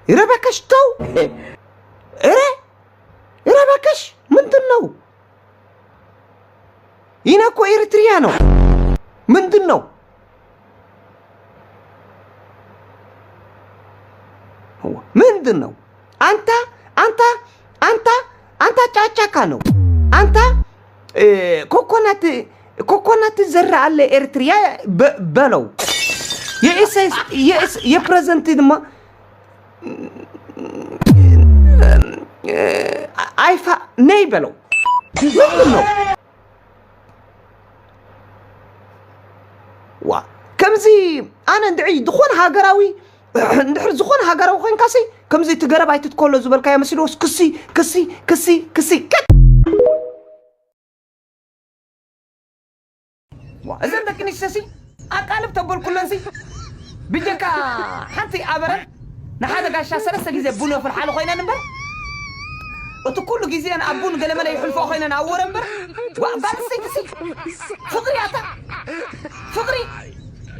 ረበከሽ ተው። እረ ረበከሽ ምንድን ነው? ይነ እኮ ኤርትሪያ ነው። ምንድን ነው? ምንድን ነው? አንተ አንተ አንተ አንተ ጫጫካ ነው። አንተ ኮኮናት ኮኮናት ዘራ አለ ኤርትሪያ በለው። የኤስኤስ የኤስ የፕሬዘንት ድማ አይፋ ነይ በለው። ምንድን ነው? ዋ ከምዚ ኣነ እንድዒ ዝኾነ ሃገራዊ እንድሕር ዝኾነ ሃገራዊ ኮይንካሲ ከምዚ እቲ ገረብ ኣይትትከሎ ዝበልካዮ መሲልዎስ ክሲ ክሲ ክሲ ክሲ ቀጥ ዋ እዘን ደቂ ንሽተሲ ኣቃልብ ተበልኩለንሲ ብጀካ ሓንቲ ኣበረን ንሓደ ጋሻ ሰለስተ ግዜ ቡን የፍልሓሉ ኮይነን እምበር እቲ ኩሉ ግዜን ኣብ ቡን ገለመለ ይሕልፎ ኮይነን ኣብ ወረ እምበር ዋ ጓል ኣንስተይትሲ ፍቕሪ ኣታ ፍቕሪ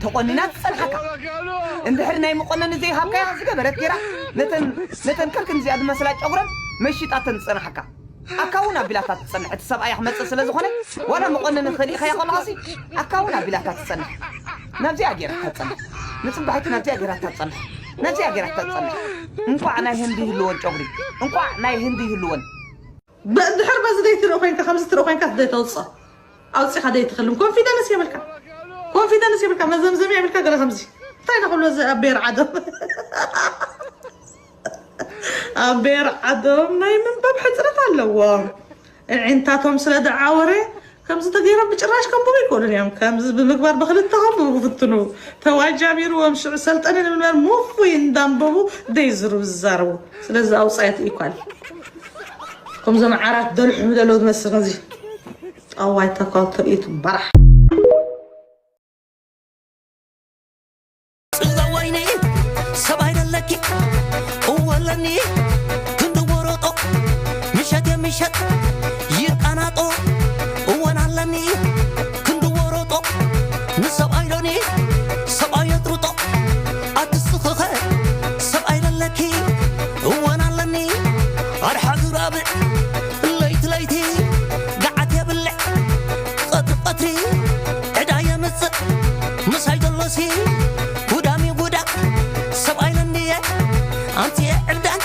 ተቖኒና ትጸንሓካ እንድሕር ናይ መቆነኒ ዘይሃብካያ ዝገበረት ጌራ ነተን ነተን ከርክን እዚኣ ዝመስላ ጨጉረን መሽጣተን ትጸንሓካ ኣካ እውን ኣቢላታ ትጸንሕ እቲ ሰብኣያ ክመጽእ ስለ ዝኾነ ዋላ መቆነኒ ከሊእኻያ ከለኻሲ ኣካ እውን ኣቢላታ ትጸንሕ ናብዚኣ ጌራታ ትጸንሕ ንጽባሒቲ ናብዚኣ ጌራታ ትጸንሕ ናብዚኣ ጌራታ ትጸንሕ እንቋዕ ናይ ህንዲ ይህልወን ጨጉሪ እንቋዕ ናይ ህንዲ ይህልወን ድሕር በዚ ዘይትርኢ ኮይንካ ከምዚ ትርኢ ኮይንካ ደይተውፅኦ ኣውፂኻ ደይትኽልም ኮንፊደንስ የብልካ ኮንፊደንስ የብልካ መዘምዘሚ የብልካ ገለ ከምዚ እንታይ ንክብሎ እዚ ኣቤር ዓደም ኣቤር ዓደም ናይ ምንባብ ሕፅረት ኣለዎም እዒንታቶም ስለ ደዓወረ ከምዚ ተገይሮም ብጭራሽ ከንብቡ ይክእሉን እዮም ከምዚ ብምግባር ብክልተ ከንብቡ ክፍትኑ ተዋጃቢርዎም ሽዑ ሰልጠነ ንምንባር ምፉይ እንዳንበቡ ደይዝሩ ዝዛረቡ ስለዚ ኣውፃየት ኢኳል ከምዞም ዓራት ደልሑ ዘለዉ ዝመስል ከምዚ ጠዋይ ተካል ተርእዩ ትበራሕ ጽዛ ወይኒ ሰብኣይ ደለኪ እወለኒ ክንዲ ወረጦ ምሸት የምሸት ይቃናጦ እወን ኣለኒ ክንዲ ወረጦ ንሰብኣይ ዶኒ ሰብኣይ የጥርጦ ኣትስኽኸ ሰብኣይ ደለኪ እወን ኣለኒ ኣድሓ ዝራብዕ ለይቲ ለይቲ ገዓት የብልዕ ቀትሪ ቀትሪ ዕዳ የምፅእ ምሳይ ዘሎሲ ጉዳሚ ጉዳ ሰብኣይ ለንድየ ኣንትየ ዕብዳን